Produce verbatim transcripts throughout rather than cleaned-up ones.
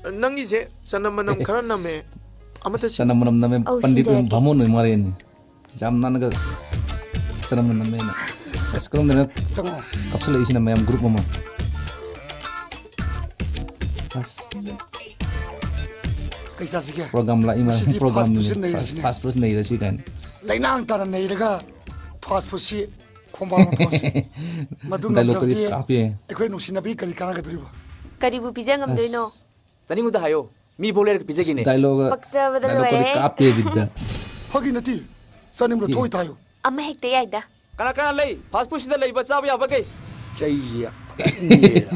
ꯅꯪꯒꯤꯁꯦ ꯆꯅꯝ ꯃꯅꯝ ꯈꯔ ꯅꯝꯃꯦ꯫ ꯑꯃꯠꯇ ꯁꯤ- ꯆꯅꯝ ꯃꯅꯝ ꯅꯝꯃꯦ꯫ ꯑꯧ, ꯄꯟꯗꯤꯠ ꯁꯤꯟꯖꯔꯒꯦ꯫ ꯕꯥꯃꯣꯟ ꯑꯣꯏ ꯃꯥꯜꯂꯦꯅꯦ꯫ ꯌꯥꯝ ꯅꯥꯟꯅꯒ ꯆꯅꯝ ꯃꯅꯝ ꯅꯝꯃꯦꯅ꯫ ꯑꯁ, ꯀꯔꯝꯗꯅ ꯆꯪꯉꯣ꯫ ꯀꯥꯞꯁꯤꯜꯂꯛꯏꯁꯤꯅ ꯃꯌꯥꯝ group ꯑꯃ꯫ ꯑꯁ꯫ ꯀꯩ ꯆꯥꯁꯤꯒꯦ? Program ꯂꯥꯛꯏ ꯃꯥꯜꯂꯦ, ꯉꯁꯤꯗꯤ program fast food ꯁꯤ ꯅꯤ꯫ ꯅꯩꯔꯁꯤꯅꯦ꯫ Fast, fast food ꯅꯩꯔꯁꯤ ꯀꯥꯏꯅ꯫ ꯂꯩꯅꯥꯡ ꯇꯥꯅ ꯅꯩꯔꯒ fast food ꯁꯤ ꯈꯣꯡꯕꯥꯟ ꯊꯣꯛꯑꯁꯤ꯫ ꯃꯗꯨ dialogue ꯀꯗꯤ ꯉꯝꯗ꯭ꯔꯕꯗꯤ ꯀꯥꯞꯄꯦ꯫ ꯑꯩꯈꯣꯏ ꯅꯨꯡꯁꯤꯅꯕꯤ ꯀꯔꯤ ꯀꯥꯟꯅꯒꯗꯣꯔꯤꯕ? ꯀꯔꯤꯕꯨ ꯄꯤꯖ ꯉꯝꯗꯣꯏꯅꯣ? ꯑꯁ꯫ ꯆꯥꯅꯤꯡꯕꯗ ꯍꯥꯏꯌꯣ, ꯃꯤ ꯐꯥꯎ ꯂꯩꯔꯒ ꯄꯤꯖꯒꯦꯅꯦ꯫ Dialogue, ꯄꯛꯆꯕꯗ dialogue ꯀꯗꯤ ꯂꯣꯏꯔꯦ꯫ ꯀꯥꯞꯄꯦ ꯕꯤꯠꯇ꯫ ꯐꯥꯒꯤ ꯅꯠꯇꯦ, ꯆꯥꯅꯤꯡꯕꯗ ꯑꯦ꯫ ꯊꯣꯛꯏ ꯊꯥꯏꯌꯨ꯫ ꯑꯃ ꯍꯦꯛꯇ ꯌꯥꯏꯗ꯫ ꯀꯅꯥ ꯀꯅꯥ ꯂꯩ? Fast food ꯁꯤꯗ ꯂꯩꯕ ꯆꯥꯕ ꯌꯥꯕꯈꯩ꯫ ꯆꯩꯁꯦ ꯐꯖꯅ ꯅꯤꯔꯦ꯫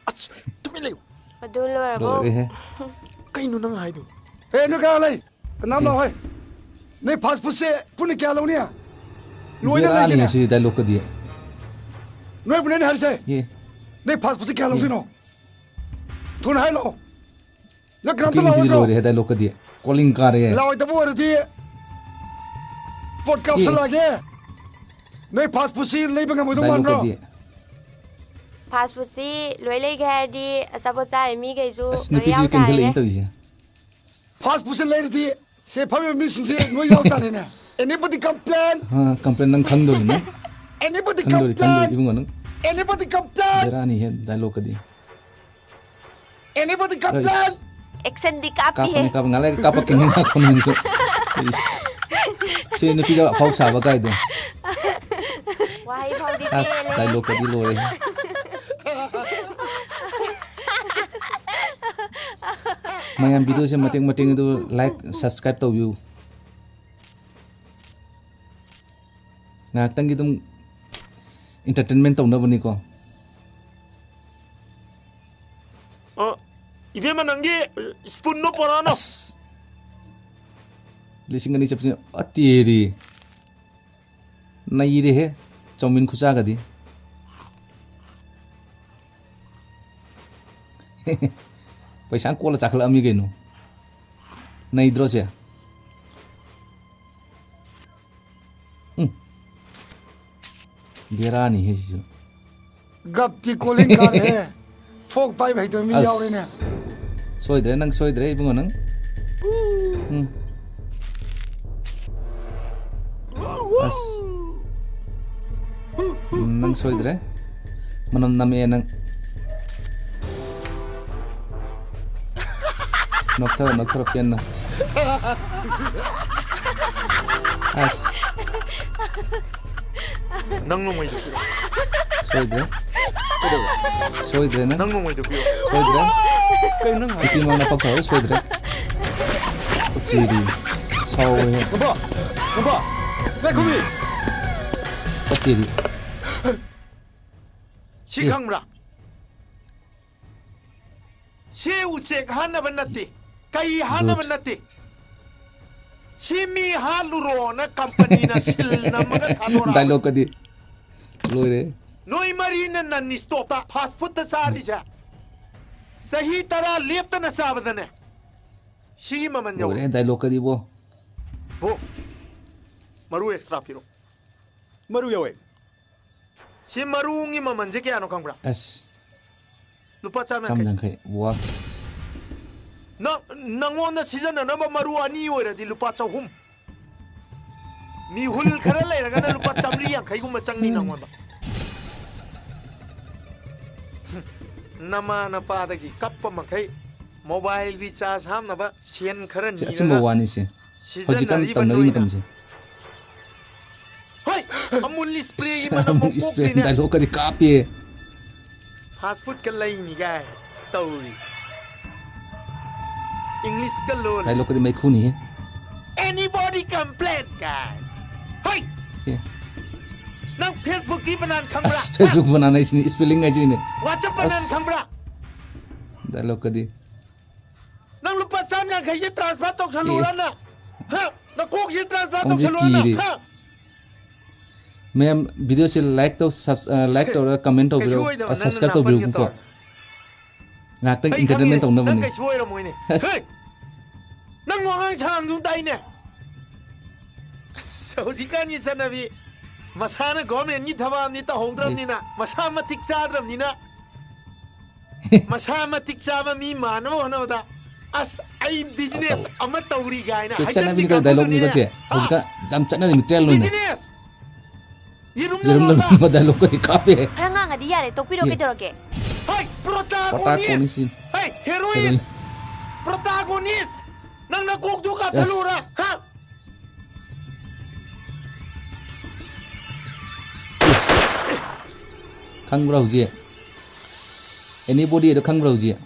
ꯑꯁ, ꯇꯨꯃꯤꯟ ꯂꯩꯌꯨ꯫ ꯑꯗꯨ ꯂꯣꯏꯔꯕꯣ? ꯂꯣꯏꯔꯦꯍꯦ꯫ ꯀꯩꯅꯣ ꯅꯪ ꯍꯥꯏꯗꯣ? ꯍꯦ, ꯅꯣꯏ ꯀꯅꯥ ꯂꯩ? ꯀꯅꯥꯝ ꯂꯥꯛꯑꯣ ꯍꯦ꯫ ꯅꯣꯏ fast food ꯁꯦ ꯄꯨꯟꯅ ꯀꯌꯥ ꯂꯧꯅꯤ? ꯂꯣꯏꯅ ꯕꯦꯔꯥꯅꯤ ꯂꯩꯒꯦꯅꯦ꯫ ꯁꯤ dialogue ꯀꯗꯤ꯫ ꯅꯣꯏꯕꯨꯅꯦ ꯑꯩꯅ ꯍꯥꯏꯔꯤꯁꯦ꯫ ꯑꯦ꯫ ꯅꯣꯏ fast food ꯁꯦ ꯀꯌꯥ ꯑꯦ꯫ ꯂꯧꯗꯣꯏꯅꯣ? ꯊꯨꯅ ꯍꯥꯏꯔꯛꯑꯣ꯫ ꯅꯪ ꯀꯅꯥꯝꯇ ꯀꯛꯆꯤꯡꯁꯤꯗꯤ ꯂꯥꯛꯑꯣꯏꯗ꯭ꯔꯣ? ꯂꯣꯏꯔꯦꯍꯦ, dialogue ꯀꯗꯤ꯫ ꯀꯣꯂꯤꯡ ꯀꯥꯔꯦ꯫ ꯂꯥꯛꯑꯣꯏꯗꯕ ꯑꯣꯏꯔꯗꯤ ꯄꯣꯠ ꯑꯦ꯫ ꯀꯥꯞꯁꯜꯂꯛꯑꯒꯦ꯫ ꯅꯣꯏ fast food ꯁꯤ ꯂꯩꯕ ꯉꯝꯃꯣꯏꯗꯧ dialogue ꯃꯥꯟꯕ꯭ꯔꯣ? ꯀꯗꯤ꯫ Fast food ꯁꯤ ꯂꯣꯏ ꯂꯩꯒꯦ ꯍꯥꯏꯔꯗꯤ ꯑꯆꯥꯄꯣꯠ ꯆꯥꯔꯤ ꯃꯤꯈꯩꯁꯨ ꯑꯁ, ꯂꯣꯏ ꯅꯨꯄꯤꯁꯤꯁꯨ ꯌꯥꯎ ꯇꯥꯔꯦꯅꯦ꯫ ꯀꯦꯟꯁꯜꯂꯛꯏꯅꯦ ꯇꯧꯔꯤꯁꯦ꯫ Fast food ꯁꯤ ꯂꯩꯔꯗꯤ ꯁꯦ ꯐꯝꯃꯤꯕ ꯃꯤꯁꯤꯡꯁꯦ ꯂꯣꯏ ꯌꯥꯎ ꯇꯥꯔꯦꯅꯦ꯫ Anybody complain? ꯑ, complain ꯅꯪ ꯈꯪꯗꯣꯔꯤꯅꯦ꯫ Anybody ꯈꯪꯗꯣꯔꯤ, ꯈꯪꯗꯣꯔꯤ, complain? ꯏꯕꯨꯡꯉꯣ ꯅꯪ꯫ Anybody complain? ꯕꯦꯔꯥꯅꯤꯍꯦ, dialogue ꯀꯗꯤ꯫ Anybody ꯑꯩ, complain? Action ꯗꯤ ꯀꯥꯞꯄꯤꯍꯦ꯫ ꯀꯥꯞꯄꯅꯤ, ꯀꯥꯞꯄꯅꯤ, ꯉꯥꯏꯍꯥꯛ ꯂꯩꯔꯒ ꯀꯥꯞꯄꯛꯈꯤꯅꯤ, ꯉꯥꯏꯈꯣ ꯅꯪꯁꯨ꯫ ꯏꯁ꯫ ꯁꯤ ꯅꯨꯄꯤꯗ ꯑꯐꯥꯎ ꯁꯥꯕ ꯀꯥꯏꯗꯣ꯫ ꯋꯥꯍꯩ ꯐꯥꯎꯗꯤ ꯑꯁ, ꯄꯦꯜꯂꯦ꯫ Dialogue ꯀꯗꯤ ꯂꯣꯏꯔꯦ꯫ ꯃꯌꯥꯝ video ꯁꯦ ꯃꯇꯦꯛ ꯃꯇꯦꯛ ꯑꯗꯨ like, subscribe ꯇꯧꯕꯤꯌꯨ꯫ ꯉꯥꯏꯍꯥꯛꯇꯪꯒꯤ ꯑꯗꯨꯝ entertainment ꯇꯧꯅꯕꯅꯤꯀꯣ꯫ ꯑ, ꯏꯕꯦꯝꯃ, ꯅꯪꯒꯤ spoon ꯗꯣ ꯄꯣꯔꯛꯑꯅꯨ꯫ ꯑꯁ! ꯂꯤꯁꯤꯡ ꯑꯅꯤ ꯆꯠꯄꯁꯤ ꯑꯇꯦꯔꯤ꯫ ꯅꯩꯔꯦꯍꯦ, ꯆꯧꯃꯤꯟ ꯈꯨꯆꯥꯒꯗꯤ꯫ ꯄꯩꯁꯥ ꯀꯣꯠꯂ ꯆꯥꯈꯠꯂꯛꯑꯝꯃꯤ ꯀꯩꯅꯣ꯫ ꯅꯩꯗ꯭ꯔꯣ ꯁꯦ? ꯎꯝ꯫ ꯕꯦꯔꯥꯅꯤꯍꯦ ꯁꯤꯁꯨ꯫ ꯒꯞꯇꯤ ꯀꯣꯂꯤꯡ ꯀꯥꯔꯦꯍꯦ꯫ Fork ꯄꯥꯏꯕ ꯍꯩꯇꯕ ꯃꯤ ꯑꯁ꯫ ꯌꯥꯎꯔꯦꯅꯦ꯫ ꯁꯣꯏꯗ꯭ꯔꯦ, ꯅꯪ ꯁꯣꯏꯗ꯭ꯔꯦ, ꯏꯕꯨꯡꯉꯣ, ꯅꯪ. ꯎꯝ. ꯑꯁ. ꯎꯝ, ꯅꯪ ꯁꯣꯏꯗ꯭ꯔꯦ. ꯃꯅꯝ ꯅꯝꯃꯛꯑꯦ ꯅꯪ. ꯅꯣꯛꯊꯔꯣ, ꯅꯣꯛꯊꯔꯣ, ꯄꯦꯟꯅ. ꯑꯁ. ꯅꯪ ꯅꯣꯡꯃꯩꯗꯨ ꯄꯤꯔꯛꯑꯣ꯫ ꯁꯣꯏꯗ꯭ꯔꯦ꯫ ꯀꯩꯗꯧꯕ? ꯁꯣꯏꯗ꯭ꯔꯦ ꯅꯪ꯫ ꯅꯪ ꯅꯣꯡꯃꯩꯗꯨ ꯄꯤꯔꯛꯑꯣ꯫ ꯁꯣꯏꯗ꯭ꯔꯦ꯫ ꯀꯩꯅꯣ ꯅꯪ ꯍꯥꯏ-, ꯅꯨꯄꯤ ꯃꯥꯡꯗ ꯄꯛꯊꯕ ꯁꯣꯏꯗ꯭ꯔꯦ꯫ ꯎꯆꯤꯗꯤ ꯁꯥꯎꯋꯦ꯫ ꯅꯨꯄꯥ! ꯅꯨꯄꯥ! ꯉꯥꯏꯈꯣꯃꯤ! ꯆꯠꯇꯦꯗꯤ꯫ ꯁꯤ ꯑꯦ꯫ ꯈꯪꯕ꯭ꯔꯥ? ꯁꯤ ꯎꯆꯦꯛ ꯍꯥꯠꯅꯕ ꯅꯠꯇꯦ꯫ ꯀꯩ ꯍꯥꯠꯅꯕ ꯅꯠꯇꯦ꯫ ꯁꯤ ꯃꯤ ꯍꯥꯠꯂꯨꯔꯣꯅ ꯀꯝꯄꯅꯤꯅ ꯁꯤꯜ ꯅꯝꯃꯒ ꯊꯥꯗꯣꯔꯛꯑꯕꯅꯤ꯫ ꯗꯥꯏꯂꯣꯛꯀꯗꯤ ꯂꯣꯏꯔꯦ꯫ ꯅꯣꯏ ꯃꯔꯤꯅ ꯅꯟ ꯁ꯭ꯇꯣꯞꯇ ꯐꯥꯁ ꯐꯨꯗꯇ ꯆꯥꯔꯤꯁꯦ ꯆꯍꯤ ꯇꯔꯥ ꯂꯦꯞꯇꯅ ꯆꯥꯕꯗꯅꯦ꯫ ꯁꯤꯒꯤ ꯃꯃꯜ ꯌꯧꯔꯦ꯫ ꯂꯣꯏꯔꯦ ꯗꯥꯏꯂꯣꯛꯀꯗꯤꯕꯣ꯫ ꯕꯣ, ꯃꯔꯨ ꯑꯦꯛꯁꯇ꯭ꯔꯥ ꯄꯤꯔꯛꯑꯣ꯫ ꯃꯔꯨ ꯌꯧꯋꯦ꯫ ꯁꯤ ꯃꯔꯨꯒꯤ ꯃꯃꯜꯁꯦ ꯀꯌꯥꯅꯣ ꯈꯪꯕ꯭ꯔꯥ? ꯑꯁ꯫ ꯂꯨꯄꯥ ꯆꯥꯝ ꯌꯥꯡꯈꯩ꯫ ꯆꯥꯝ ꯌꯥꯡꯈꯩ꯫ ꯋꯥ꯫ ꯅꯪ, ꯅꯪꯉꯣꯟꯗ ꯁꯤꯖꯤꯟꯅꯅꯕ ꯃꯔꯨ ꯑꯅꯤ ꯑꯣꯏꯔꯗꯤ ꯂꯨꯄꯥ ꯆꯍꯨꯝ꯫ ꯃꯤꯍꯨꯜ ꯈꯔ ꯂꯩꯔꯒꯅ ꯂꯨꯄꯥ ꯆꯥꯝꯃꯔꯤ ꯌꯥꯡꯈꯩꯒꯨꯝꯕ ꯆꯪꯅꯤ ꯅꯪꯉꯣꯟꯗ꯫ ꯅꯃꯥ ꯅꯄꯥꯗꯒꯤ ꯀꯞꯄ ꯃꯈꯩ ꯃꯣꯕꯥꯏꯜ ꯔꯤꯆꯥꯔꯖ ꯍꯥꯞꯅꯕ ꯁꯦꯟ ꯈꯔ ꯁꯤ ꯑꯆꯨꯝꯕ ꯅꯤꯔꯒ ꯋꯥꯅꯤꯁꯦ꯫ ꯍꯧꯖꯤꯛꯀꯥꯟ ꯁꯤꯖꯤꯟꯅꯔꯤꯕ ꯇꯧꯅꯔꯤ ꯅꯣꯏꯅ꯫ ꯃꯇꯝꯁꯦ꯫ ꯍꯣꯏ, ꯑꯃꯨꯜ ꯏꯁꯄ꯭ꯔꯦꯒꯤ ꯃꯅꯝ ꯑꯃꯨꯜ ꯏꯁꯄ꯭ꯔꯦ ꯃꯀꯣꯛꯇ꯭ꯔꯤꯅꯦ꯫ ꯗꯥꯏꯂꯣꯛꯀꯗꯤ ꯀꯥꯞꯄꯦ꯫ ꯐꯥꯁ ꯐꯨꯗꯀ ꯂꯩꯅꯤ ꯀꯥꯏ ꯇꯧꯔꯤ꯫ ꯏꯪꯂꯤꯁꯀ ꯂꯣꯜꯂꯤ꯫ ꯗꯥꯏꯂꯣꯛꯀꯗꯤ ꯃꯩꯈꯨꯅꯤꯍꯦ꯫ Anybody complain ꯀꯥꯏ꯫ ꯍꯣꯏ! ꯑꯦ꯫ ꯅꯪ Facebook ꯀꯤ ꯕꯅꯥꯟ ꯈꯪꯕ꯭ꯔꯥ? ꯑꯁ, Facebook ꯕꯅꯥꯟ ꯍꯥꯏꯁꯤꯅꯤ, spelling ꯍꯥꯏꯁꯤꯅꯤ꯫ WhatsApp ꯕꯅꯥꯟ ꯑꯁ꯫ ꯈꯪꯕ꯭ꯔꯥ? ꯗꯥꯏꯂꯣꯛꯀꯗꯤ꯫ ꯅꯪ ꯂꯨꯄꯥ ꯆꯥꯝ ꯌꯥꯡꯈꯩꯁꯦ transfer ꯇꯧꯁꯜꯂꯨꯔꯥ ꯑꯦ꯫ ꯅꯪ? ꯍꯥ? ꯅꯀꯣꯛꯁꯦ transfer ꯅꯪꯁꯦ ꯇꯧꯁꯜꯂꯨꯔꯥ ꯅꯪ? ꯀꯤꯔꯦ꯫ ꯍꯥ? ꯃꯌꯥꯝ, video ꯁꯦ like ꯇꯧ, subs-, ꯑ, like ꯁꯦ, ꯇꯧꯔꯒ comment ꯀꯩꯁꯨ ꯇꯧꯕꯤꯔꯛꯎ, ꯑꯣꯏꯗꯕ, ꯑ, ꯅꯪꯅ subscribe ꯅꯥꯄꯟꯒꯦ ꯇꯧꯕꯤꯔꯛꯎꯀꯣ꯫ ꯇꯧꯔꯅꯤ꯫ ꯉꯥꯏꯍꯥꯛꯇꯪ ꯑꯩ entertainment ꯈꯪꯉꯤꯅꯦ, ꯇꯧꯅꯕꯅꯤ꯫ ꯅꯪ ꯀꯩꯁꯨ ꯑꯣꯏꯔꯝꯃꯣꯏꯅꯦ꯫ ꯑꯁ꯫ ꯍꯦ! ꯅꯪ ꯋꯥꯉꯥꯡ ꯁꯉꯥꯡꯗꯨ ꯇꯥꯏꯅꯦ꯫ ꯑꯁ, ꯍꯧꯖꯤꯛꯀꯥꯟꯒꯤ ꯆꯠꯅꯕꯤ, ꯃꯁꯥꯅ government ꯀꯤ ꯊꯕꯛ ꯑꯃꯗꯤ ꯇꯧꯍꯧꯗ꯭ꯔꯕꯅꯤꯅ, ꯑꯦ꯫ ꯃꯁꯥ ꯃꯇꯤꯛ ꯆꯥꯗ꯭ꯔꯕꯅꯤꯅ, ꯃꯁꯥ ꯃꯇꯤꯛ ꯆꯥꯕ ꯃꯤ ꯃꯥꯟꯅꯕ ꯍꯣꯠꯅꯕꯗ, ꯑꯁ, ꯑꯩ ꯕꯤꯖꯤꯅꯦꯁ ꯑꯃ ꯇꯧꯔꯤ ꯀꯥꯏꯅ ꯁꯦ, ꯍꯥꯏꯖꯟꯕꯤ ꯆꯠꯅꯕꯤꯅꯤ ꯀꯩꯅꯣ, ꯗꯥꯏꯂꯣꯒꯅꯤ ꯀꯥꯡꯕꯨꯗꯨꯅꯦ꯫ ꯀꯩꯁꯦ? ꯍꯧꯖꯤꯛꯀꯥꯟ ꯌꯥꯝ ꯆꯠꯅꯔꯤ ꯃꯤꯇ꯭ꯔꯦꯜ ꯂꯣꯏꯅ. ꯕꯤꯖꯤꯅꯦꯁ! ꯌꯦꯔꯨꯝ ꯌꯦꯔꯨꯝ ꯂꯂꯣꯟꯕ! ꯂꯂꯣꯟꯕ ꯗꯥꯏꯂꯣꯛ ꯀꯩ ꯀꯥꯞꯄꯦ. ꯈꯔ ꯉꯥꯡꯉꯗꯤ ꯌꯥꯔꯦ, ꯇꯣꯛꯄꯤꯔꯣ꯫ ꯌꯦ. ꯀꯩꯗꯧꯔꯒꯦ? ꯍꯩ, ꯄ꯭ꯔꯣꯇꯥꯒꯣꯅꯤꯁ! ꯄ꯭ꯔꯣꯇꯥꯒꯣꯅꯤꯁ. ꯍꯩ, ꯍꯦꯔꯣꯏꯟ! ꯍꯦꯔꯣꯏꯟ. ꯄ꯭ꯔꯣꯇꯥꯒꯣꯅꯤꯁ! ꯅꯪꯅ ꯀꯣꯛꯇꯨ ꯀꯥꯞꯁꯜꯂꯨꯔꯥ? ꯍꯥ? ꯈꯪꯕ꯭ꯔꯥ ꯍꯧꯖꯤꯛ? ꯑꯦꯅꯤꯕꯣꯗꯤ ꯑꯗꯣ ꯈꯪꯕ꯭ꯔꯥ ꯍꯧꯖꯤꯛ?